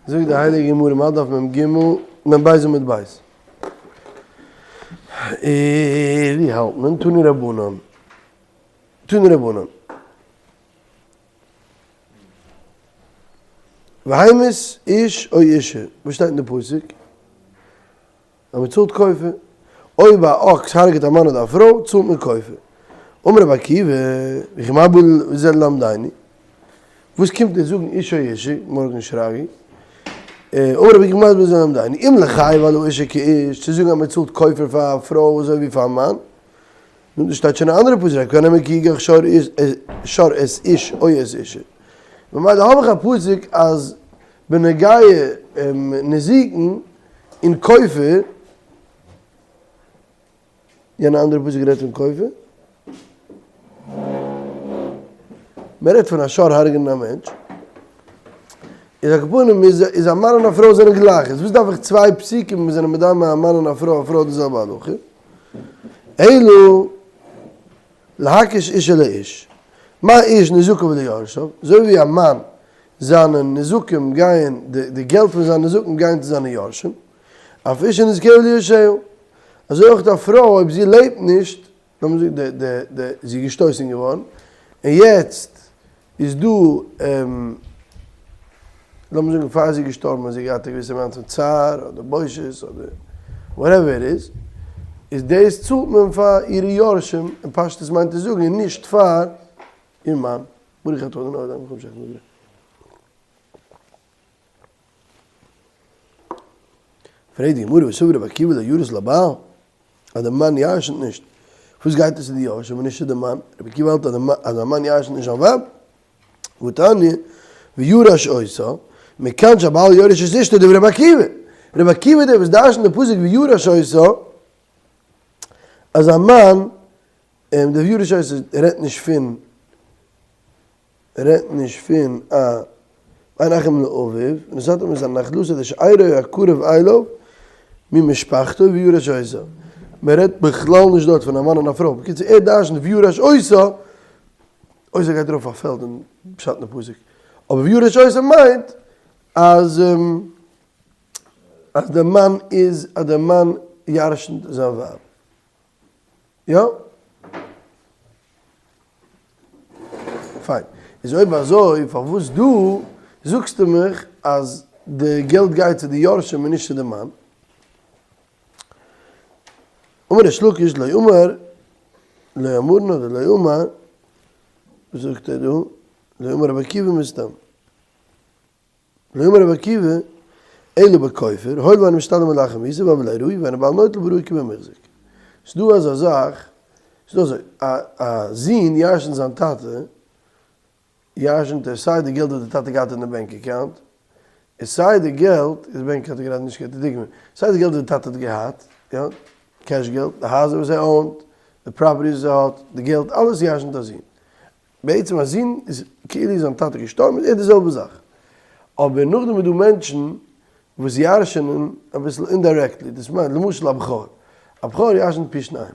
זאגט די הייליגע גמרא מ'האלט דף מ ג מ ב עמוד ב'. ווי האלט מען? תנו רבנן. תנו רבנן. והמית איש או אשה, וואס שטייט אין די פסוק? אז מען צאלט כופר. אויב א אקס הרג'ט א מאן אדער א פרוי, צאלט מען כופר. אמר רבי עקיבא, וכי מה בא זה ללמדנו? וואס קומט דיר זאגן איש או אשה, מארגן שרגי? אמר רבי עקיבא מה בא זה ללמדנו? אם לחייב על האשה כאיש, צו זאגן אז מען צאלט כופר פאר א פרוי אזוי ווי פאר א מאן? נו, דא שטייט שוין א אנדערע פסוק, הכהן נאמר כי יגח שור את איש או את אשה. ממילא האב איך א פסוק אז בנוגע נזיקין און כופר, יענע אנדערע פסוק רעדט פון כופר, מען רעדט פון א שור הרג'נען א מענטש, איז על כל פנים איז איז א מאן און א פרוי זענען גלייך, איז וואס דארף איך צוויי פסוקים וואס זענען מדמה א מאן און א פרוי, א פרוי האט די זעלבע הלכה, אלא להקיש אישה לאיש, מה איש נזקיו ליורשיו, אזוי ווי א מאן זיינע נזקים גייען, די געלט פון זיינע נזקים גייען צו זיינע יורשים, אף אישה נזקיה ליורשיה, אזוי אויך א פרוי אויב זי לעבט נישט, לאמיר זאגן די די די זי איז געשטויסן געווארן, און יעצט איז דא לאמיר זאגן פאר זי איז געשטארבן האט זי געהאט א געוויסע amount פון צער אדער בושות אדער whatever it is, איז דאס צאלט מען פאר אירע יורשים, און פשטות מיינט עס זאגן און נישט פאר איר מאן. ברוך אתה ה' אלוהינו מלך העולם שהכל נהיה בדברו. פרעגט די גמרא וסבר רבי עקיבא לא ירית לבעל? אז די מאן ירשנ'ט נישט, וואס גייט עס צו די יורשים און נישט צו די מאן? רבי עקיבא האלט אז א מאן ירשנ'ט נישט זיין ווייב, והתניא, וירש אותה, מכאן שהבעל יורש את אשתו דברי רבי עקיבא, רבי עקיבא דער וואס דרשנ'ט די פסוק וירש אותה, אז א מאן, די וירש אותה רעדט נישט פון רעדט נישט פון א בין אחים לאביו, ונתתם את הנחלתו לשארו הקרוב אליו ממשפחתו וירש אותה. מען רעדט בכלל נישט דארט פון א מאן און א פרוי. בקיצור ער דרשנ'ט וירש אותה, אותה גייט ארויף אויף א פעלד אין פשט אין די פסוק. אבער וירש אותה מיינט אז אז דער מאן איז אז דער מאן ירשנ'ט זיין ווייב. יא? פיין. איז אויב אזוי פארוואס דא זאגסטו מיך אז די געלט גייט צו די יורשים און נישט צו די מאן? אמר ריש לקיש לא אמר לא אמרן אדער לא אמר, וואס זאגט ער דא? לא אמר רבי עקיבא מסתם. לא אמר רבי עקיבא, אלא בכופר, הואיל ואינו משתלם לאחר מיתה והוה ליה ראוי ואין הבעל נוטל בראוי כבמוחזק. ס'דא אזא זאך, ס'דא אזוי, א זון ירש'נט זיין טאטע, ירש'נט ער סיי די געלט וואס די טאטע געהאט אין די bank account, און סיי די געלט, איז bank account גראדע נישט קיין גוטע דוגמא, סיי די געלט וואס די טאטע האט געהאט, יא, cash געלט, די הייזער וואס ער own ט, די properties וואס ער האט, די געלט, אלעס ירש'נט א זון. בעצם א זון איז כאילו זיין טאטע געשטארבן איז ער די זעלבע זאך. אבער נאכדעם איז דא מענטשן וואס ירש'ענען אביסל indirectly, דאס מיינט למשל א בכור, א בכור ירש'נט פי שניים.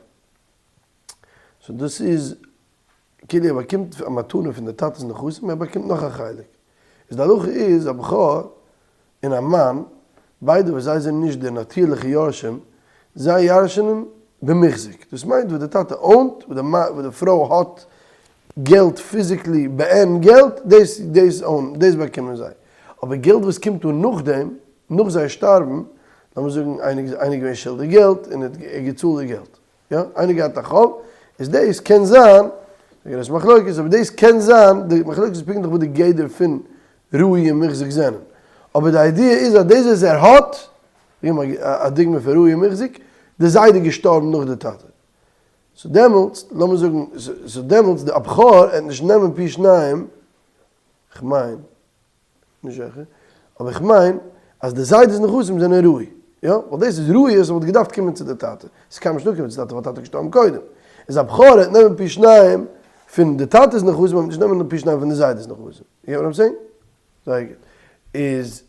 so דאס איז כאילו ער באקומט א מתנה פון די טאטע'ס נכסים, ער באקומט נאך א חלק. איז די הלכה איז א בכור און א מאן, ביידע וואס זיי זענען נישט די נאטירליכע יורשים, זיי ירש'נען במוחזק, דאס מיינט וואס די טאטע own ט, וואס די פרוי האט געלט physically בעין געלט, דאס דאס own, דאס באקומען זיי. אבער געלט וואס קומט אן נאכדעם, נאך זיי שטארבן, לאמיר זאגן איינער איז געווען שולדיג געלט און ער האט געצאלט די געלט, יא, איינער געהאט א חוב, איז דאס קען זיין, א גרויסע מחלוקת, אבער דאס קען זיין, די מחלוקת איז פונקטליך וואס די גדר פון ראוי און מוחזק זענען, אבער די idea איז אז דאס וואס ער האט, איך געב א דוגמא פון ראוי און מוחזק, די זיידע איז געשטארבן נאך די טאטע, so דעמאלטס, לאמיר זאגן, so דעמאלטס די בכור וועט נישט נעמען פי שניים, כ'מיין. נישט זיכער, אבער איך מיין אז די זיידעס נכסים זענען ראוי, יא, ווייל דאס איז ראוי אז ס'וואלט געדארפט קומען צו די טאטע, ס'קען נישט אנקומען צו די טאטע ווייל טאטע איז געשטארבן קודם, איז א בכור וועט נעמען פי שניים פון די טאטע'ס נכסים אבער נישט נעמען פי שניים פון די זיידע'ס נכסים, you get what I'm saying? זייער גוט. איז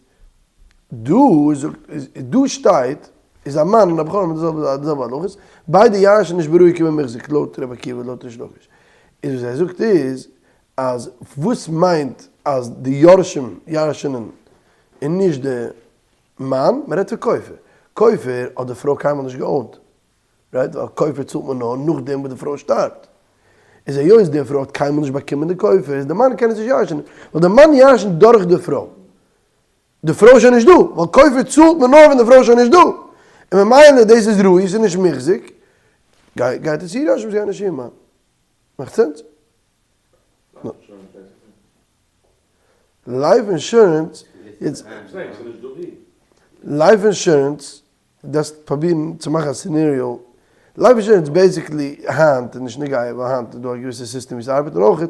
דא זאגט איז דא שטייט איז א מאן און א בכור האבן די זעלבע די זעלבע הלכות, ביידע ירש'ן נישט בראוי כבמוחזק לויט רבי עקיבא לויט ריש לקיש, איז וואס ער זאגט איז אז וואס מיינט אז די יורשים ירש'נען? און נישט די מאן, מען רעדט פון כופר. כופר האט די פרוי קיינמאל נישט גע own ט. right? ווייל כופר צאלט מען נאר נאכדעם וואס די פרוי שטארבט. איז היות די פרוי האט קיינמאל נישט באקומען די כופר, איז די מאן קען עס נישט ירש'נען, ווייל די מאן ירש'נט דורך די פרוי. די פרוי איז שוין נישט דא, ווייל כופר צאלט מען נאר ווען די פרוי איז שוין נישט דא. און ממילא דאס איז ראוי, ס'איז נישט מוחזק, גייט עס איר יורשים, ס'גייט נישט איר מאן. מאכט sense? Life insurance, יעצט, life insurance, דארפסט פרובירן צו מאכן א scenario, life insurance basically היינט איז נישט נוגע ווייל היינט איז דא א געוויסע סיסטעם ווי ס'ארבעט און אויך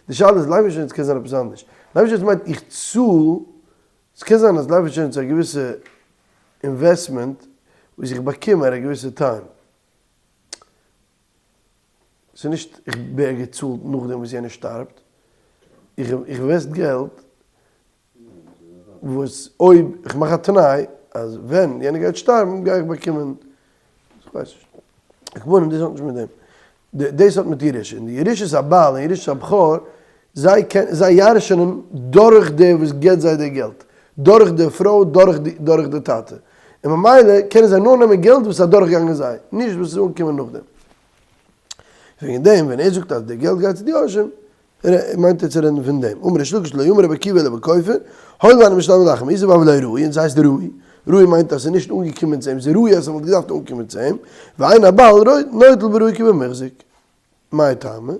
די שאלה איז life insurance קען זיין עפעס אנדערש, life insurance מיינט איך צאל, ס'קען זיין אז life insurance איז א געוויסע investment וואס איך באקום at א געוויסע time, ס'איז נישט איך ווער געצאלט נאכדעם וואס יענער שטארבט, איך invest געלט וואס אויב איך מאך א תנאי אז ווען יענער גייט שטארבן גיי איך באקומען, כ'ווייס נישט. על כל פנים דאס האט נישט מיט דעם. דאס האט מיט ירושה. און די ירושת הבעל און ירושת הבכור, זיי קען זיי ירש'נען דורך דער וואס געבט זיי די געלט. דורך די פרוי, דורך די דורך די טאטע. און ממילא קענען זיי נאר נעמען געלט וואס איז אדורכגעגאנגען זיי, נישט וואס איז אנגעקומען נאכדעם. וועגן דעם ווען ער זאגט אז די געלט גייט צו די יורשים, מיינט ער צו רעדן פון דעם, אמר ריש לקיש לא אמר רבי עקיבא אלא בכופר, הואיל ואינו משתלם לאחר מיתה והוה ליה ראוי, און ס'הייסט ראוי, ראוי מיינט אז ס'איז נישט אנגעקומען צו אים, ס'איז ראוי אז ס'וואלט געדארפט אנקומען צו אים, ואין הבעל נוטל בראוי כבמוחזק. מאי טעמא?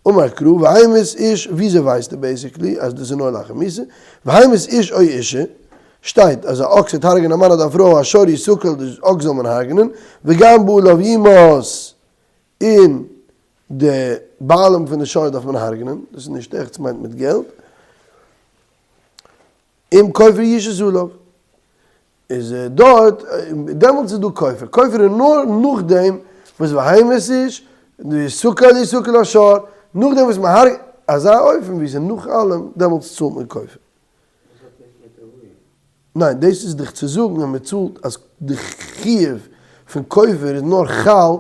אמר קרא והמית איש, וויאזוי ווייסטו basically אז דאס איז נאר לאחר מיתה? והמית איש או אשה, שטייט אז א אקס וועט הרג'ענען א מאן אדער א פרוי, השור יסקל, די אקס זאל מען הרג'ענען, וגם בעליו יומת, און די בעלים פון די שור דארף מען הרג'נען, דאס איז נישט עכט, ס'מיינט מיט געלט. אם כופר יושת עליו. איז דארט, דעמאלטס איז דא כופר, כופר איז נאר נאכדעם וואס והמית איש, יסקל יסקל השור, נאכדעם וואס מ'הרג'ט, אזא אופן ווי ס'איז נאך אלעם, דעמאלטס צאלט מען כופר. וואס האט דאס מיט ראוי? ניין, דאס איז דיך צו זאגן אז מען צאלט אז די חיוב פון כופר איז נאר חל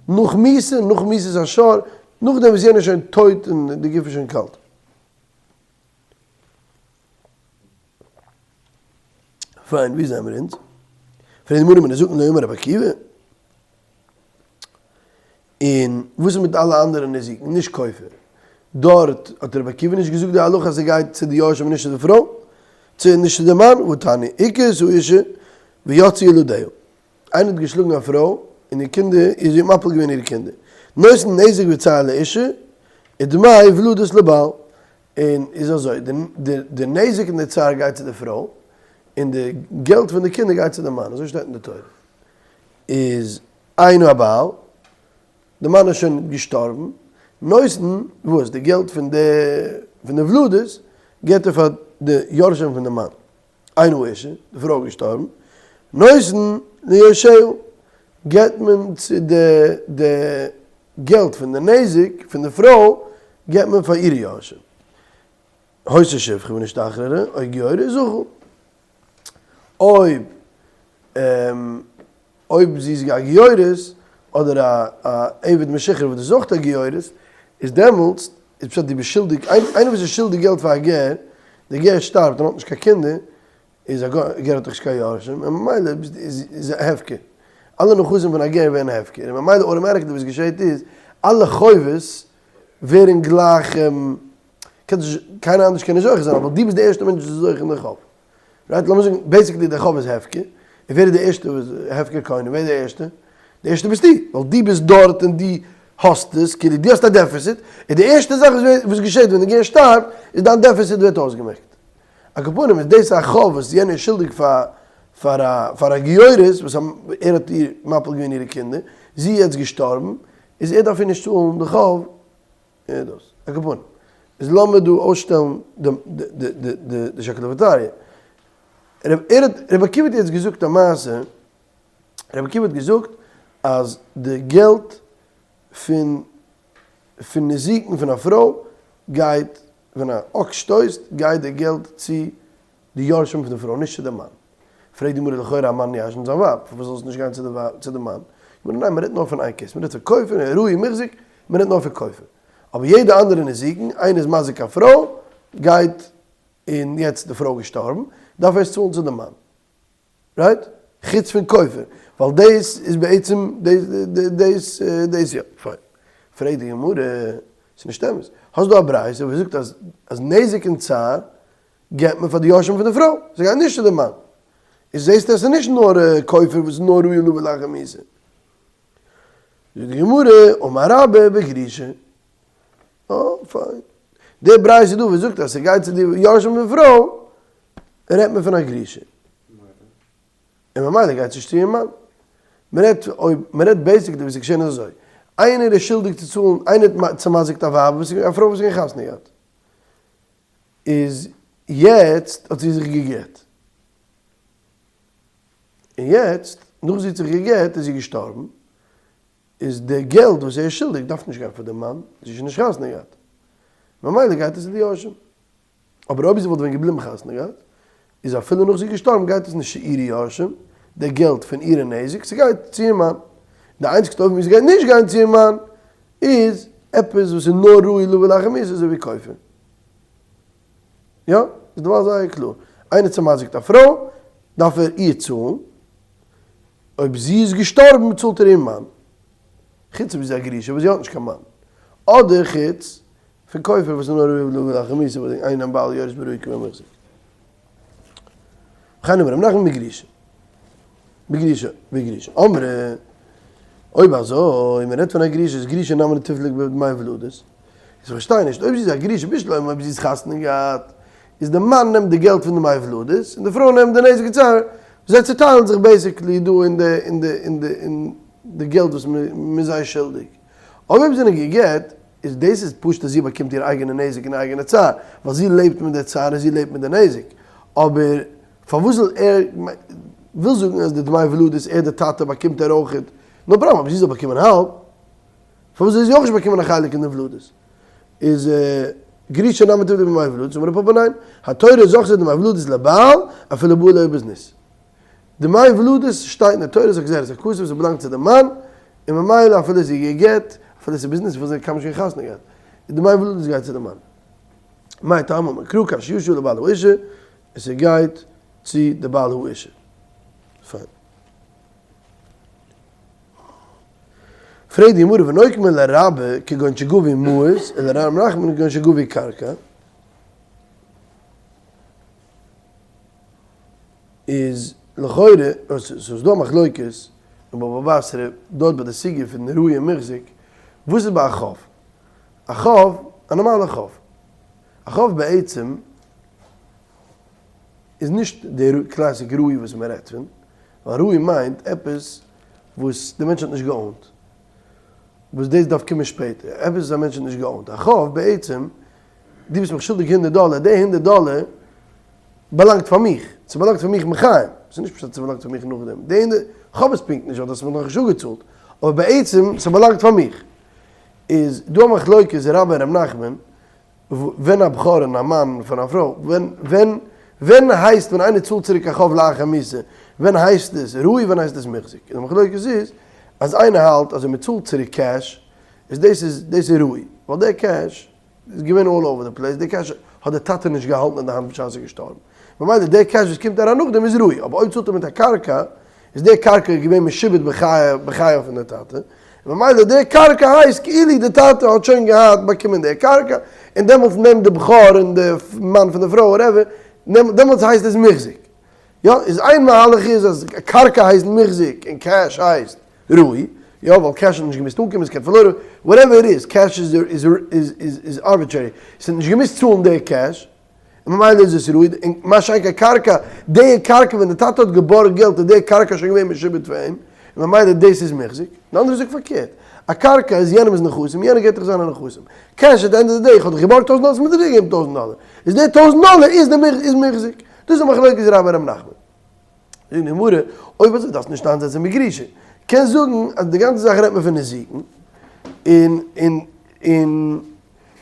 נאך מיתה, נאך מיתת השור, נאכדעם וואס יענער איז שוין טויט און די גוף איז שוין קאלט. פיין, ווי זעמיר אונז? פרעגט די גמרא מנזקין לא אמר רבי עקיבא? און וואס איז מיט אלע אנדערע נזיקין, נישט כופר? דארט האט רבי עקיבא נישט געזאגט די הלכה אז ס'גייט צו די יורשים און נישט צו די פרוי, צו נישט צו די מאן, והתניא, הכה את האשה ויצאו ילדיה. איינער האט געשלאגן א פרוי און איר קינדער, און זי האט מפיל געווען אירע קינדער. נותן נזק וצער לאשה, ודמי ולדות לבעל. און איז אזוי, די נזק און די צער גייט צו די פרוי, און די געלט פון די קינדער גייט צו די מאן, אזוי שטייט אין די תורה. איז אינו הבעל, די מאן איז שוין געשטארבן, נותן וואס? די געלט פון די פון די ולדות געבט ער פאר די יורשים פון די מאן, אינו האשה, די פרוי איז געשטארבן, נותן ליורשיה, געבט מען צו די די געלט פון די נזק פון די פרוי געבט מען פאר אירע יורשים, היתה שפחה ונשתחררה, או גיורת זכה. אויב אויב זי איז א גיורת אדער א א עבד משוחרר וואס איז אויך א גיורת איז דעמאלטס איז פשט דו ביסט שולדיג איינער וואס איז שולדיג געלט פאר א גר די גר שטארבט און האט נישט קיין קינדער איז א גר האט דאך נישט קיין יורשים און ממילא איז איז הפקר אלע נכסים פון א גר ווערן הפקר און ממילא automatically וואס געשעט איז אלע חובות ווערן גלייך קיינער אנדערש קען נישט זוכה זיין אבער דו ביסט די ערשטע מענטש וואס איז זוכה אין די חוב. Right, לאמיר זאגן basically די חוב איז הפקר, און ווער איז די ערשטע וואס הפקר קונה, ווער איז די ערשטע? די ערשטע ביסטו, ווייל דו ביסט דארט און דו האסט עס, כאילו דו האסט א deficit, און די ערשטע זאך וואס געשעט ווען די גר שטארבט, איז דיין deficit ווערט אויסגעמעקט. על כל פנים איז דאס א חוב וואס יענער איז שולדיג פאר פאר א פאר א גיורת וואס ער האט איר מפיל געווען אירע קינדער, זי איז יעצט געשטארבן, איז ער דארף איר נישט צאלן די חוב, איז דאס. על כל פנים. איז לאמיר דא אויסשטעלן די שקלא וטריא. רבי עקיבא האט יעצט געזאגט א מעשה, רבי עקיבא האט געזאגט אז די געלט פון פון נזיקין פון א פרוי גייט, ווען א אקס שטויסט גייט די געלט צו די יורשים פון די פרוי נישט צו די מאן. פרעגט די גמרא לכאורה א מאן ירש'נט זיין ווייב פארוואס זאל עס נישט גיין צו די מאן? גמרא ניין מען רעדט נאר פון איין case מען רעדט פון כופר און ראוי מוחזק מען רעדט נאר פון כופר אבער יעדע אנדערע נזיקין איינער איז מזיק א פרוי גייט. און יעצט די פרוי געשטארבן, דארף ער עס צאלן צו די מאן. Right? חוץ פון כופר, ווייל דאס איז בעצם דאס דאס יא. פיין. פרעגט די גמרא, ס'איז נישט אמת. האסט דא א ברייתא וואס זאגט אז אז נזק און צער געבט מען פאר די יורשים פון די פרוי, זיי גייען נישט צו די מאן. איז זעסטו אז ס'איז נישט נאר כופר וואס איז נאר ראוי לבוא לאחר מיתה. זאגט די גמרא, אמר רבה בגרושה. אה, פיין. די ברייתא דא וואס זאגט אז ס'גייט צו די יורשים פון פרוי, רעדט מען פון א גרושה. און ממילא גייט עס נישט צו איר מאן. מ'רעדט אויב, מ'רעדט basically וואס איז געשען איז אזוי. איינער איז שולדיג צו צאלן, איינער האט צומזיק'ט א ווייב וואס איז, א פרוי וואס איז געווען חתונה געהאט. איז יעצט האט זי זיך גע'גט. און יעצט, נאך זי האט זיך גע'גט איז זי געשטארבן. איז די געלט וואס ער איז שולדיג דארף נישט גיין פאר די מאן, זי איז שוין נישט חתונה געהאט. ממילא גייט עס צו די יורשים. אבער אויב זי וואלט ווען געבליבן חתונה געהאט, איז אפילו נאך זי איז געשטארבן גייט עס נישט צו אירע יורשים, די געלט פון אירע נזק, ס'גייט צו איר מאן. די איינציגסטע אופן ווי ס'גייט נישט גיין צו איר מאן, איז עפעס וואס איז נאר ראוי לבוא לאחר מיתה אזוי ווי כופר. יא? איז דערווייל זייער קלאר. איינער צומזיק'ט א פרוי, דארף ער איר צאלן. אויב זי איז געשטארבן צאלט ער איר מאן. חוץ אויב זי איז א גרושה וואס זי האט נישט קיין מאן. אדער חוץ פון כופר וואס איז נאר ראוי לבוא לאחר מיתה וואס אין הבעל יורש בראוי כבמוחזק. וכן אמר רב נחמן בגרושה. בגרושה, בגרושה. אמרי, אויב אזוי, מען רעדט פון א גרושה, איז גרושה נמי תיפלוג בדמי ולדות. איז כ'פארשטיי נישט, אויב זי איז א גרושה, בשלמא אויב זי איז חתונה געהאט, איז די מאן נעמט די געלט פון די דמי ולדות, און די פרוי נעמט די נזק וצער, זיי צוטיילן זיך basically דא אין די אין די אין די אין די געלט וואס מען איז זיי שולדיג. אבער אויב זיי זענען גע'גט, איז דאס איז פשוט אז זי באקומט איר אייגענע נזק און אייגענע צער, ווייל זי לעבט מיט די צער און זי לעבט מיט די נזק. אבער פארוואס זאל ער, וויל זאגן אז די דמי ולדות ער די טאטע באקומט ער אויכעט, no problem, אבער זי זאל באקומען האלב, פארוואס זאל זי אויך נישט באקומען א חלק אין די ולדות? איז גרושה נמי תיפלוג בדמי ולדות, אמר רב פפא ניין, התורה זכתה דמי ולדות לבעל אפילו בא עליה בזנות. דמי ולדות שטייט אין די תורה איז א גזירת הכתוב ס'באלאנגט צו די מאן, און ממילא אפילו זי איז גע'גט, אפילו ס'איז בזנות וואס זי האט קיינמאל נישט קיין חתונה געהאט, איז דמי ולדות גייט צו די מאן. מאי טעמא אמר קרא כאשר ישאל לבעל האשה, און ס'גייט צו די בעל האשה. פיין. פרעגט די גמרא ונוקמה לרבה כגון שגבו מעות ולרב נחמן כגון שגבו קרקע, איז לכאורה, ס'איז דא א מחלוקת אין בבא בתרא דארט ביי די סוגיא פון ראוי און מוחזק, וואס איז ביי א חוב? א חוב, א נארמאלע חוב, א חוב בעצם איז נישט די classic ראוי וואס מען רעדט פון, ווייל ראוי מיינט עפעס וואס די מענטש האט נישט גע own ט, וואס דאס דארף קומען שפעטער, עפעס וואס א מענטש האט נישט גע own ט, א חוב בעצם, דו ביסט מיך שולדיג הונדערט דאלער, די הונדערט דאלער באלאנגט פאר מיך, ס'באלאנגט פאר מיך מחיים, ס'איז נישט פשט אז ס'באלאנגט פאר מיך נאכדעם, די הונדערט, כ'האב עס פונקט נישט ווייל דו האסט מיך נאכנישט אפגעצאלט, אבער בעצם ס'באלאנגט פאר מיך. איז דא א מחלוקת רבה און ר' נחמן, ווען א בכור און א מאן פון א פרוי, ווען ווען ווען הייסט ווען איינער צאלט צוריק א חוב לאחר מיתה, ווען הייסט עס ראוי ווען הייסט עס מוחזק, און די מחלוקת איז אז איינער האלט אז אויב מ'צאלט צוריק cash איז דאס איז דאס איז ראוי, ווייל דער cash איז געווען all over the place, די cash האט דער טאטע נישט געהאלטן אין די האנט בשעת ער איז געשטארבן, ממילא די cash וואס קומט אריין נאכדעם איז ראוי, אבער אויב צאלט ער מיט א קרקע, איז די קרקע געווען משועבד בחייו פון די טאטע, און ממילא די קרקע הייסט כאילו די טאטע האט שוין געהאט באקומען די קרקע, און דעמאלטס נעמט די בכור און די מאן פון די פרוי whatever, דעמאלטס הייסט עס מוחזק. יא, איז איין מהלך איז אז קרקע הייסט מוחזק און cash הייסט ראוי, יא ווייל cash האט נישט געמוזט אנקומען, עס קען פארלוירן, whatever it is, cash איז איז איז arbitrary, עס האט נישט געמוזט צאלן די cash, און ממילא איז עס ראוי, און מה שאין כן קרקע, די קרקע ווען די טאטע האט געבארגט געלט איז די קרקע שוין געווען משועבד פאר אים, און ממילא דאס איז מוחזק, די אנדערע זאגט פארקערט, א קרקע איז יענעמ'ס נכסים, יענער געבט דיך זיינע נכסים, cash at the end of the day, איך האב דיך געבארגט טויזנט דאלער, האסט מיר צוריק געגעבן טויזנט דאלער, איז די טויזנט דאלער איז די איז מוחזק. דאס איז א מחלוקת רבה און רב נחמן. זאגט די גמרא, אויב אזוי דארפסטו נישט איינזעצן בגרושה. קענסט זאגן אז די גאנצע זאך רעדט מען פון נזיקין, און און און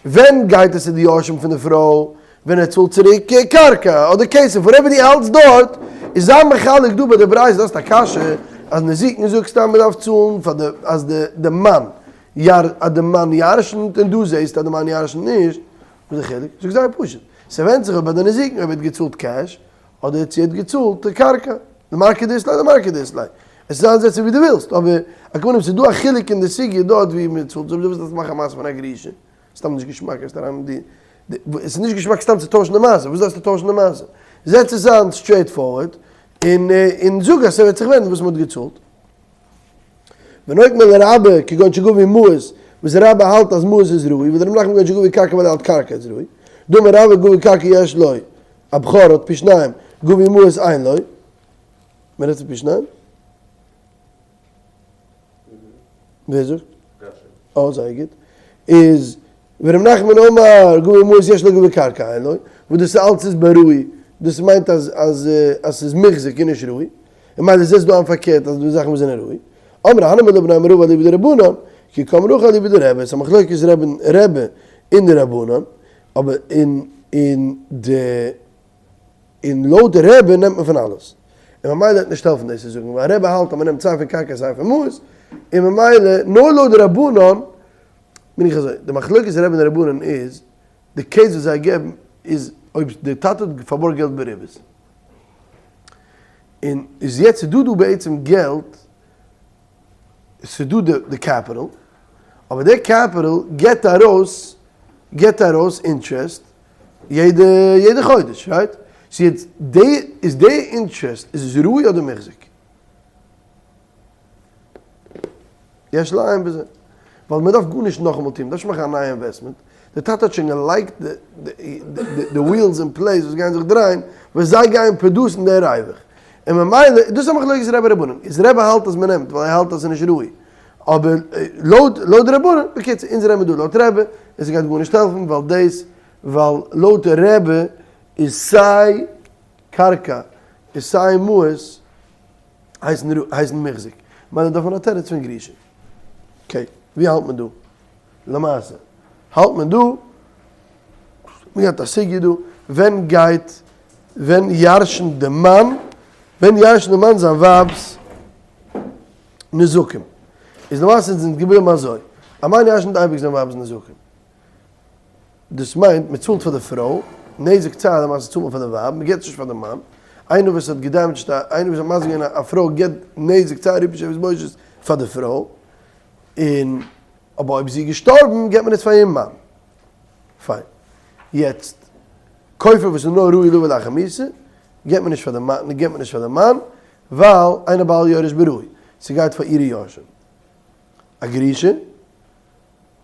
ווען גייט עס צו די יורשים פון די פרוי? ווען ער צאלט צוריק קרקע אדער כסף, whatever דו האלטסט דארט, איז זיי מחלק דא ביי די ברייתא, דו האסט א קשיא אז נזיקין זאגסטו אז מען דארף צאלן פאר די אז די די מאן אז די מאן ירשנ'ט און דא זעסטו אז די מאן ירשנ'ט נישט, וואס איז די חילוק? זאג זייער פשוט. ס'ווענדט זיך אויב ביי די נזיקין אויב ער האט געצאלט cash אדער צו ער האט געצאלט די קרקע. למר כדאית ליה למר כדאית ליה. עס איז איינזעצן ווי דו ווילסט, אבער על כל פנים ס'איז דא א חילוק אין די סוגיא דארט ווי מען צאלט, אויב דו ווילסט דארפסטו מאכן א מעשה פון א גרושה, סתם נישט געשמאק גייסט אריין אין די, עס איז נישט געשמאק סתם צו טוישן די מעשה, וואס דארפסטו טוישן די מעשה? זעץ עס איין straight forward און און זאג אז ס'וועט זיך ווענדן וואס מ'האט געצאלט. ונוקמה לרבה כגון שגבו מעות, וואס רבה האלט אז מעות איז ראוי, ולרב נחמן כגון שגבו קרקע ווייל ער האלט קרקע איז ראוי, דאמר רבה גבו קרקע יש לו, א בכור האט פי שניים, גבו מעות אין לו. מען רעדט פון פי שניים? ווער זאגט? אה, זייער גוט. איז ור' נחמן אמר גבו מעות יש לו גבו קרקע אין לו, וואס דאס אלץ איז בראוי, דאס מיינט אז אז אז ס'איז מוחזק און נישט ראוי, און מילא זעסט דא איין פארקערט אז דא זאכן וואס זענען ראוי. אמרי הני מילי בני אמר רבא אליבא דרבנן, כי קאמר הכא אליבא דרבי, ס'איז א מחלוקת רבי און די רבנן, אבער אין אין די און לויט די רבי נעמט מען פון אלעס, און ממילא וועט נישט העלפן דאס צו זאגן, ווייל רבי האלט אז מען נעמט סיי פון קרקע סיי פון מעות, און ממילא נאר לויט די רבנן, בין איך אזוי, די מחלוקת רבי און רבנן איז, די case וואס זיי געבן איז אויב די טאטע האט פארבארגט געלט בריבית, און איז יעצט איז דא דא בעצם געלט, ס'איז דא די קעפיטל, אבער די קעפיטל געבט ארויס, געבט ארויס interest יעדע יעדע חודש, right? so יעצט די, איז די interest איז עס ראוי אדער מוחזק? יש לעיין בזה. ווייל מען דארף גארנישט נאכאמאל טון, מען דארף נישט מאכן א נייע investment, די טאטע האט שוין געלייגט די wheels אין place וואס גייען זיך דרייען, וואס זיי גייען produce ן די ריווח, און ממילא, דאס איז א מחלוקת רבי רבנן, איז רבי האלט אז מען נעמט ווייל ער האלט אז עס איז נישט ראוי, אבער לויט לויט די רבנן, בקיצור אונז רעדן מיר דא לויט רבי, און ס'גייט גארנישט העלפן ווייל דאס, ווייל לויט רבי איז סיי קרקע און סיי מעות הייסן הייסן מוחזק, ממילא דארף מען א תירוץ פון גרושה. okay, ווי האלט מען דא? למעשה האלט מען דא, מען געט א סוגיא דא, ווען גייט, ווען ירש'נט די מאן, ווען ירש'נט די מאן זיין ווייב'ס נזקים? איז למעשה זענען געבליבן אזוי, א מאן ירש'נט אייביג זיין ווייב'ס נזקים, דאס מיינט מען צאלט פאר די פרוי, נזק צער למעשה צאלט מען פאר די ווייב, מען געבט עס נישט פאר די מאן, איינער וואס האט גע damage ט א, איינער וואס האט מזיק געווען א פרוי געבט נזק צער ריפוי שבת בושת פאר די פרוי, און אבער אויב זי איז געשטארבן געבט מען עס פאר איר מאן. פיין. יעצט, כופר וואס איז נאר ראוי לבוא לאחר מיתה, געבט מען נישט פאר די מאן, געבט מען נישט פאר די מאן, ווייל אין הבעל יורש בראוי, ס'גייט פאר אירע יורשים. א גרושה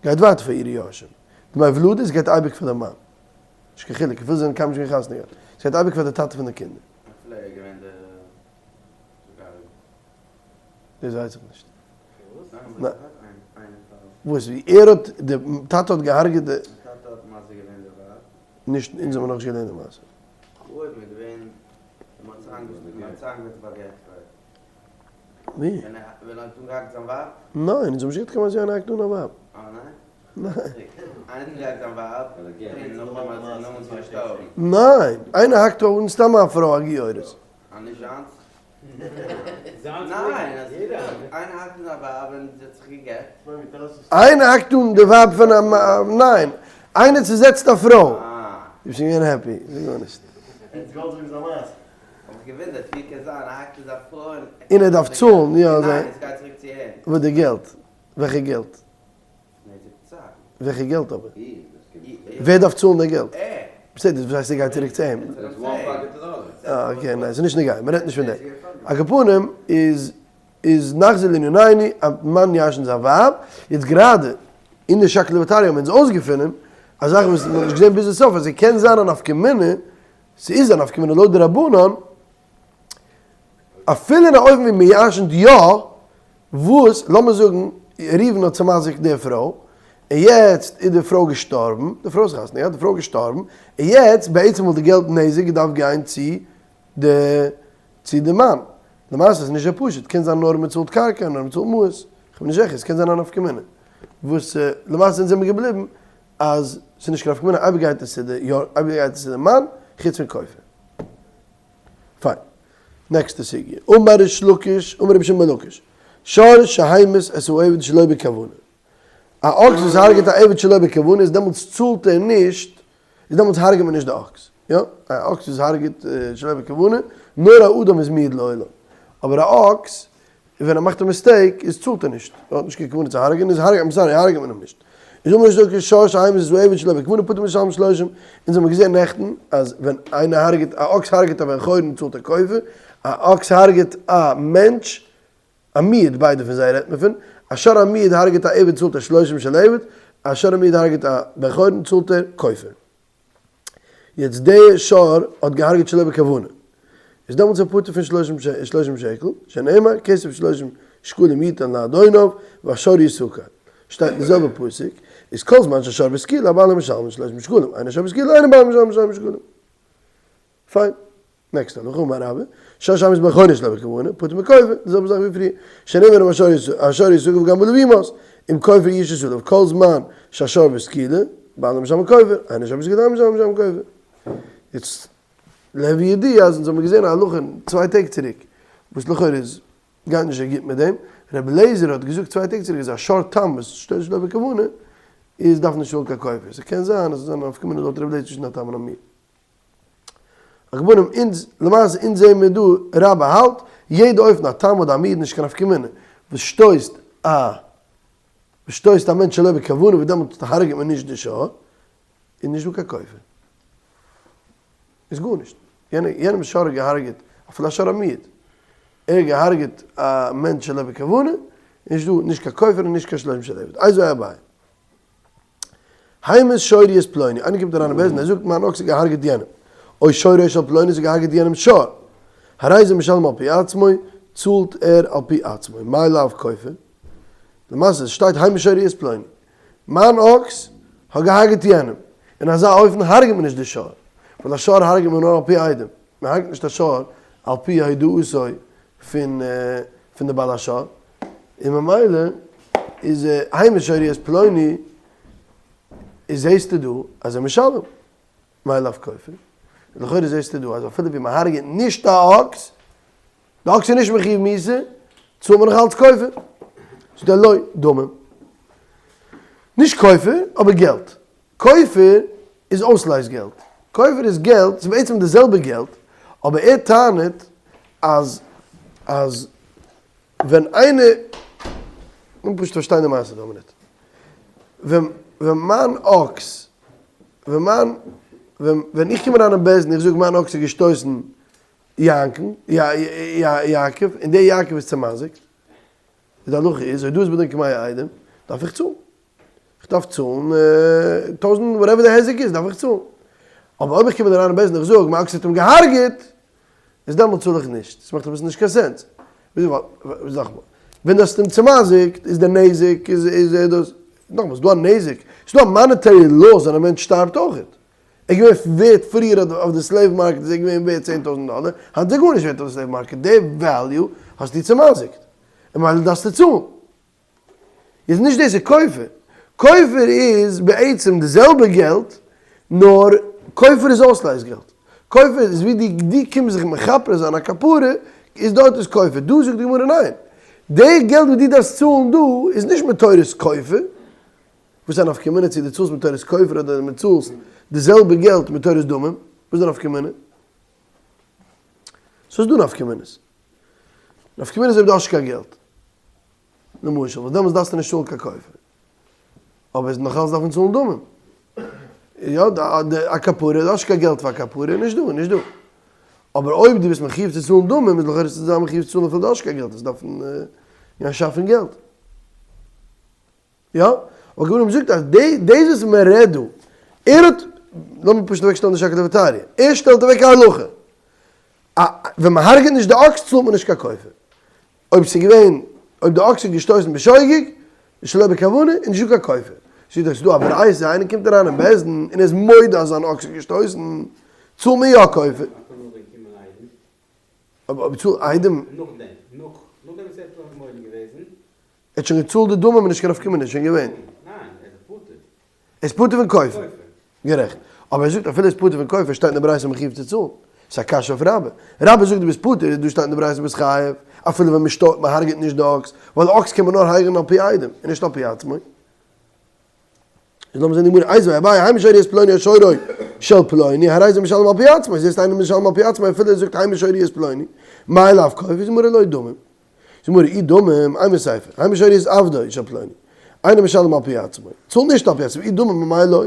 גייט ווייטער פאר אירע יורשים. דמי ולדות גייט אייביג פאר די מאן. נישט קיין חילוק, אפילו זיי זענען קיינמאל נישט געווען חתונה געהאט. ס'גייט אייביג פאר די טאטע פון די קינדער. אפילו ער איז געווען די דאס ווייס איך נישט. וואס ווי ער האט די טאטע האט געהארגעט די. נישט אונז האבן נאכנישט געלערנט די מעשה. ווי? ניין אונז האבן נישט געהאט קיין מעשה ווי איינער האקט אן א ווייב. ניין איינער האקט אן סתם א פרוי א גיורת. איינער האקט אן די ווייב פון א ניין, איינער צוזעצט א פרוי. דו ביסט שוין געווען happy, זאג גארנישט. און ער דארף צאלן, יא. וואס די געלט? וועלכע געלט? וועלכע געלט אבער? ווער דארף צאלן די געלט? בסדר, וואס הייסט ער גייט צוריק צו אים? אה okay, ניין, ס'איז נישט נוגע, מ'רעדט נישט פון דעם. על כל פנים איז איז נחזור לענינינו, א מאן ירש'נט זיין ווייב, יעצט גראדע אין די שקלא וטריא האבן אונז אויסגעפונען א זאך וואס מ'האט נישט געזען ביז די סוף, אז ס'קען זיין א נפקא מינה, ס'איז א נפקא מינה לויט די רבנן, אפילו אין א אופן ווי מ'ירש'נט יא, וואס, לאמיר זאגן, ראובן האט צומזיק'ט די פרוי, און יעצט איז די פרוי געשטארבן, די פרוי איז חתונה געהאט, די פרוי איז געשטארבן, און יעצט בעצם וואלט די געלט נזק געדארפט גיין צו די צו די מאן. למעשה איז נישט אזוי פשוט, קען זיין נאר מען צאלט קרקע, נאר מען צאלט מעות, כ'בין נישט זיכער, ס'קען זיין א נפקא מינה. וואס למעשה אונז זעמיר געבליבן אז ס'איז נישט קיין נפקא מינה, אייביג גייט עס צו די יא, אייביג גייט עס צו די מאן, חוץ פון כופר. פיין. נעקסטע סוגיא. אמר ריש לקיש, אמר רבי שמעון בן לקיש, שור שהמית את העבד שלא בכוונה. א אקס וואס הרג'עט א עבד שלא בכוונה איז דעמאלטס צאלט ער נישט, איז דעמאלטס הרג'עט מען נישט די אקס. יא, א אקס וואס הרג'עט שלא בכוונה, נאר א אדם איז מועד לעולם. אבער א אקס, ווען ער מאכט א mistake, איז צאלט ער נישט. ער האט נישט קיין כוונה צו הרג'ענען, איז הרג'עט, sorry, הרג'עט מען אים נישט. איז אמר ריש לקיש שור שהמית את העבד שלא בכוונה פטור מלשלם שלושים. אונז האבן געזען נעכטן אז ווען איינער הרג'עט, א אקס הרג'עט א בן חורין צאלט ער כופר, א אקס הרג'עט א מענטש, א מועד, ביידע פון זיי רעדט מען פון, א שור המועד הרג'עט א עבד צאלט ער שלושים של עבד, א שור המועד הרג'עט א בן חורין צאלט ער כופר. יעצט די שור האט געהארגעט שלא בכוונה, איז דעמאלטס ער פטור פון שלושים שקל, שנאמר כסף שלושים שקלים יתן לאדוניו והשור יסקל, שטייט אין די זעלבע פסוק, איז כל זמן שהשור בסקילה הבעלים משלמים שלושים שקלים, אין השור בסקילה אין הבעלים משלמים שלושים שקלים. פיין. next הלכה אמר רבה, שור שהמית בן חורין שלא בכוונה, פטור מכופר, די זעלבע זאך ווי פריער, שנאמר השור יסקל וגם בעליו יומת, אם כופר יושת עליו, כל זמן שהשור בסקילה, בעלים משלמים כופר, אין השור בסקילה אין בעלים משלמים כופר. יעצט להווי ידיעה אז אונז האבן געזען א הלכה צוויי טעג צוריק, וואס לכאורה איז גייט נישט אזוי גוט מיט דעם, רבי אליעזר האט געזאגט צוויי טעג צוריק אז א שור תם וואס שטויסט שלא בכוונה איז דארף נישט צאלן קיין כופר, ס'קען זיין אז ס'איז א נפקא מינה לויט רבי אליעזר צווישן א תם און א מועד. על כל פנים אונז למעשה אונז זעהן מיר דא רבה האלט יעדע אופן א תם אדער א מועד נישט קיין נפקא מינה וואס שטויסט א וואס שטויסט א מענטש שלא בכוונה וואס דעמאלט הרג'ט מען נישט די שור איז נישט דא קיין כופר איז גארנישט יענער יענעמ'ס שור האט געהארגעט אפילו א שור המועד ער האט געהארגעט א מענטש שלא בכוונה איז נישט דא נישט קיין כופר און נישט קיין שלושים של עבד איזהו אביי. המית שורי את פלוני, איינער קומט אריין אין בית דין און ער זאגט מיין אקס האט געהארגעט יענעם, או שורו של פלוני ס'האט געהארגעט יענעמ'ס שור, הרי זה משלם על פי עצמו, צאלט ער על פי עצמו, מאי לאו כופר? למעשה עס שטייט המית שורי את פלוני, מיין אקס האט געהארגעט יענעם, אין אזא אופן הרג'ט מען נישט די שור, ווייל א שור הרג'ט מען נאר על פי עדים, מען הרג'ט נישט א שור על פי הודאתו פון פון די בעל השור, און ממילא איז המית שורי את פלוני איז זעהסטו דא אז ער משלם מאי לאו כופר, לכאורה זעהסטו דא אז אפילו ווי מען הרג'עט נישט א אקס, די אקס איז נישט מחיוב מיתה, צאלט מען נאך אלץ כופר, זאגט ער לא, דמים. נישט כופר, אבער געלט. כופר איז אויסלייז געלט. כופר איז געלט, ס'איז בעצם די זעלבע געלט, אבער ער טענה'ט אז אז ווען איינער, לאמיר פשוט פארשטיין די מעשה דא א מינוט. ווען ווען מיין אקס, ווען מיין, ווען ווען איך קום אריין אין בית דין איך זאג מיין אקס האט געשטויסן יענק'ן, יעקב, און דער יעקב איז צעמזיק'ט, די הלכה איז אויב דא איז בדין כמאה עדים, דארף איך צאלן. איך דארף צאלן טויזנט whatever די היזק איז דארף איך צאלן. אבער אויב איך קום אריין אין בית דין און איך זאג מיין אקס האט אים געהארגעט, איז דעמאלט צאל איך נישט. עס מאכט אביסל נישט קיין sense. נאכאמאל, ווען דו האסט אים צעמזיקט איז דער נזק איז איז דאס, נאכאמאל ס'איז דא א נזק, ס'איז דא א monetary loss ווען א מענטש שטארבט אויכעט. ער איז געווען ווערט פריער אויף די slave market איז ער געווען ווערט 10,000 דאלער, היינט איז ער גארנישט ווערט אויף די slave market, די value האסטו צעמזיקט, און ממילא דארפסטו צאלן. איז נישט דאס איז כופר, כופר איז בעצם די זעלבע געלט, נאר כופר איז אויסלייז געלט, כופר איז ווי די די קומסט זיך מכפר זיין א כפרה, איז דארט איז כופר, דא זאגט די גמרא ניין, די געלט וואס דו דארפסט צאלן דא איז נישט מתורת כופר, וואס איז א נפקא מינה צו דו צאלסט מתורת כופר אדער דו צאלסט די זעלבע געלט מתורת דמים, וואס איז די נפקא מינה? ס'איז דא נפקא מינות. נפקא מינה איז אויב דו האסט נישט קיין געלט. למשל, וואס דעמאלטס דארפסטו נישט צאלן קיין כופר. אבער נאך אלץ דארף מען צאלן דמים. יא, א כפרה, דו האסט נישט קיין געלט פאר א כפרה, נישט דא, נישט דא. אבער אויב דו ביסט מחיוב צו צאלן דמים, איז לכאורה צו זיין מחיוב צו צאלן אפילו דו האסט נישט קיין געלט, עס דארף גיין שאפן געלט. יא, אבער גמרא זאגט אז דאס וואס מען רעדט דא, ער האט, לאמיר פשוט אוועק שטעלן די שקלא וטריא, ער שטעלט אוועק א הלכה, א ווען מען הרג'עט נישט די אקס צאלט מען נישט קיין כופר, אויב ס'איז געווען, אויב די אקס האט געשטויסן בשוגג, שלא בכוונה, איז נישטא קיין כופר. זאגט ער, ס'איז דא א ברייתא, איינער קומט אריין אין בית דין און ער איז מודה אז זיין אקס האט געשטויסן, צאלט מען יא כופר. אבער צאל עדים. נאכדעם, נאך, נאכדעם וואס ער האט מודה געוועזן. ער האט שוין געצאלט די דמים איז נישט קיין נפקא מינה, איז שוין געווען. ניין, ער איז פטור. ער איז פטור פון כופר. גערעכט. אבער ער זאגט אפילו ער איז פטור פון כופר שטייט אין די ברייתא מחיוב צו צאלן. ס'איז א קשיא אויף רבה. רבה זאגט דו ביסט פטור, דא שטייט אין די ברייתא ביסט חייב, אפילו ווען מ'שטארבט מ'הרג'עט נישט די אקס, ווייל אקס קען מען נאר הרג'ענען על פי עדים, און נישט על פי עצמו. איז לאמיר זען די גמרא, איתיביה אביי, המית שורי את פלוני או שורו. של פלוני, הרי זה משלם על פי עצמו, זעסט אינו משלם על פי עצמו אפילו ער זאגט המה שורו את פלוני, מאי לאו כופר, זאגט די גמרא לא דמים. זאגט די גמרא אי דמים, אימא סיפא, המה שורו את עבדו של פלוני, אינו משלם על פי עצמו, צאלט נישט על פי עצמו, אי דמים אמאי לא.